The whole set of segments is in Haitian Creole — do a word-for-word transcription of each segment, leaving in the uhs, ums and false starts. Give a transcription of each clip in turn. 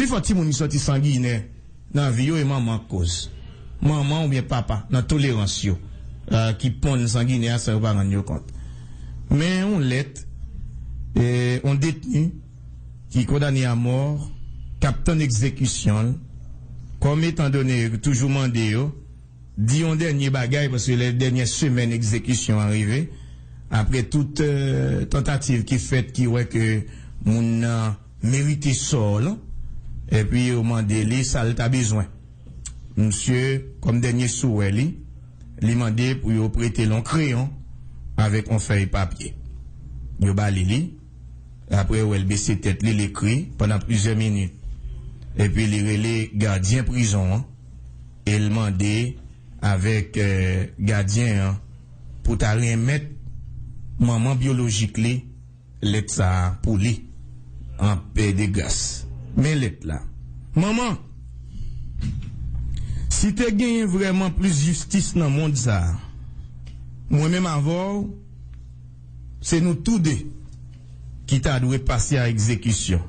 Pifò timoun ki sòti sanginè nan vi yo e manman k koz. Manman oubyen papa nan tolerans yo, eh, ki ponn sanginè a san yo pa rann yo kont. Men yon lèt, eh, yon detni ki kondane a mò, k ap tann egzekisyon l, kòm etan done yo toujou mande yo, di yon dènye bagay, paske lè dènyè semèn egzekisyon an rive, apre tout, eh, tantativ ki fèt ki wè ke moun nan merite sò l, epi yo mande li sa l ta bezwen. Misye, kòm dènye souwè li, li mande pou yo prete l yon kreyon avèk yon fèy papye. Yo ba li li, apre yo wè l bese tèt li, l ekri pandan plizyè minit. Epi li rele gadyen prizon an, e l mande avèk, eh, gadyen an pou ta renmèt manman byolojik li lèt sa a pou li, an pè de gras. Men lèt la. Manman, si te genyen vrèman plis jistis nan mond sa a, mwen menm avè w, se nou tou de ki ta dwe pase a egzekisyon,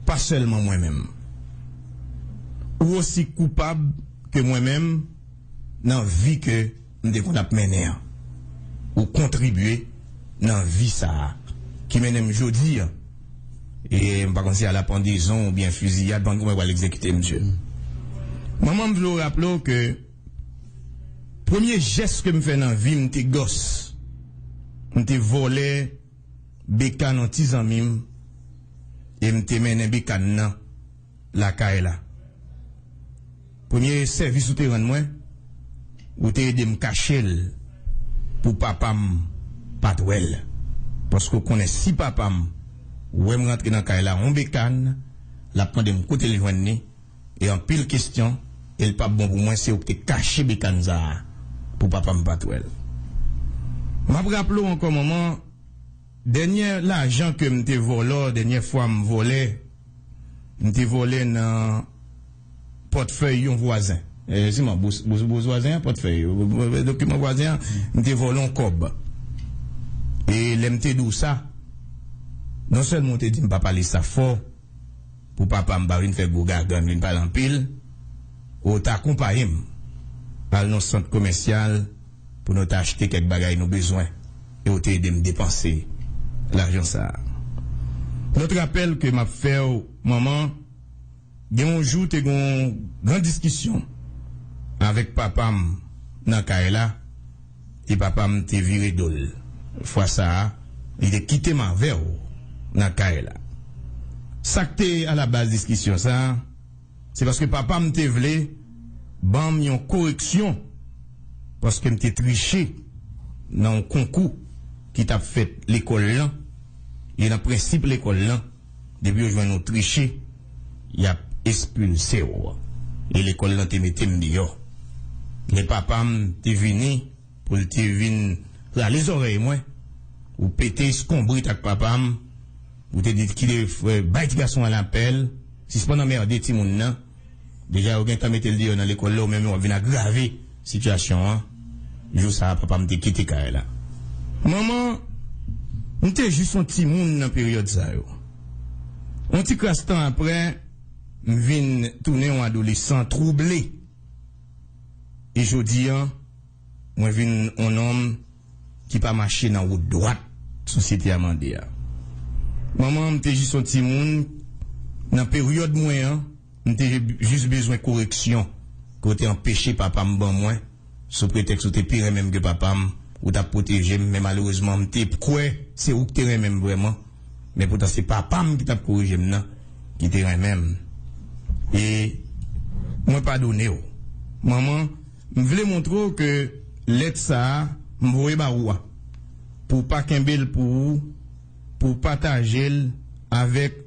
pa sèlman mwen menm. Ou osi koupab ke mwen menm nan vi ke m te konn ap mennen an. Ou kontribye nan vi sa a ki mennen m jodi a. E m pa konn si a la pandezon oubyen fiziyad, m pa konn kòman yo pral egzekite misye. Manman, m vle w raple w ke premye jès ke m fè nan vi m, m te gòs. M te vòlè bekàn yon ti zanmi m e m te mennen bekàn nan lakay la. Premye sèvis ou te rann mwen, ou te ede m kache l pou papa m pa t wè l. Paske w konnen si papa m wè m rantre nan kay la yon bekàn, l ap mande m kote l jwenn li, e anpil kesyon, e l p ap bon pou mwen, se ou ki te kache bekàn sa a pou papa m pa t wè l. M ap raple w ankò, manman, dènyè lajan ke m te vòlò, dènyè fwa m vòlè, m te vòlè nan pòtfèy yon vwazen. E, siman, bous, bous, bous vwazen an, pòtfèy, dokiman vwazen an, m te vòlè yon kòb. E lè m te di w sa, non sèlman w te di m pa pale sa fò, pou papa m pa vin fè gwo gagann, vin pale anpil, ou ta akonpaye m al nan sant komèsyal pou nou ta achte kèk bagay nou bezwen, e ou te ede m depanse lajan sa a. Lòt rapèl ke m ap fè w, manman, gen yon jou te gen yon gran diskisyon avèk papa m nan kay la, e papa m te vire do l. Fwa sa a, li te kite m avè w nan kay la. Sa k te alabaz diskisyon sa a, se paske papa m te vle ban m yon koreksyon, paske m te triche nan yon konkou ki t ap fèt lekòl lan, e nan prensip lekòl lan, depi yo jwenn ou triche, y ap ekspilse w. E lekòl lan te mete m deyò. Lè papa m te vini pou l te vin rale zòrèy mwen, ou pete eskonbrit ak papa m, ou te di kite, eh, bay ti gason an lapèl, sispann anmède timoun nan. Deja yo gentan mete l deyò nan lekòl la, ou menm w ap vin agrave sitiyasyon an. Jou sa a, papa m te kite kay la. Manman, m te jis yon timoun nan peryòd sa yo. Yon ti kras tan apre, m vin tounen yon adolesan twouble. E jodi a, mwen vin yon nonm ki pa mache nan wout dwat sosyete a mande a. Manman, m te jis yon timoun nan peryòd mwen an, m te jis bezwen koreksyon ke w te anpeche papa m ban mwen, sou pretèks ou te pi renmen m ke papa m, ou t ap pwoteje m, men malerezman, m te kwè se ou ki te renmen m vrèman, men poutan se papa m ki t ap korije m nan, ki te renmen m. E mwen padone w. Manman, m vle montre w ke lèt sa a, m voye ba ou a, pou w pa kenbe l pou ou, pou w pataje l avèk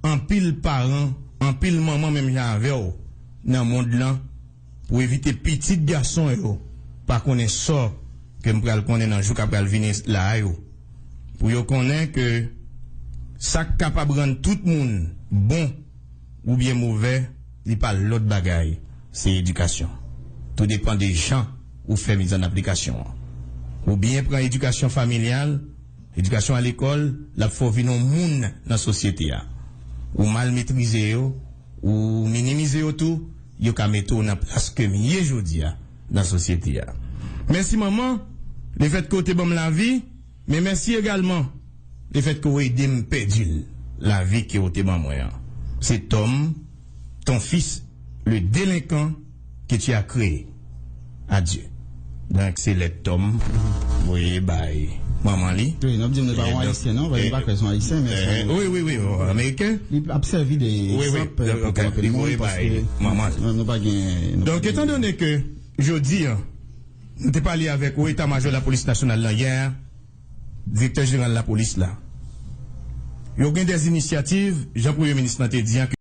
anpil paran, anpil manman menm jan avè w nan mond lan, pou evite pitit gason yo pa konnen sò ke m pral konnen nan jou k ap pral vini la a yo. Pou yo konnen ke sa k kapab rann tout moun bon oubyen movè, li pa lòt bagay, se edikasyon. Tou depann de jan ou fè miz an aplikasyon an. Ou byen pran edikasyon familyal, edikasyon a lekòl, l ap fè w vin yon moun nan sosyete a. Ou mal metrize yo, ou minimize yo tou, yo ka mete w nan plas ke m ye jodi a nan sosyete a. Mèsi manman, lefètke w te ban m lavi, men mèsi egalman lefètke w ede m pèdi l, lavi ke w te ban mwen an. C'est Tom, ton fils, le délinquant que tu as créé. Adieu. Donk, se lèt Tom voye bay manman li. Wi, n ap di nou pa yon ayisyen, non, nou pa kwè se yon ayisyen, men se yon, wi, wi, wi, yon ameriken. Li ap sèvi de egzanp pou anpil moun, paske nou pa gen, donk, etan done ke jodi a, nou te pale avèk wo eta majò lapolis nasyonal la yè, direktè jeneral lapolis la, yo gen de inisyativ, jan premye minis lan te di an,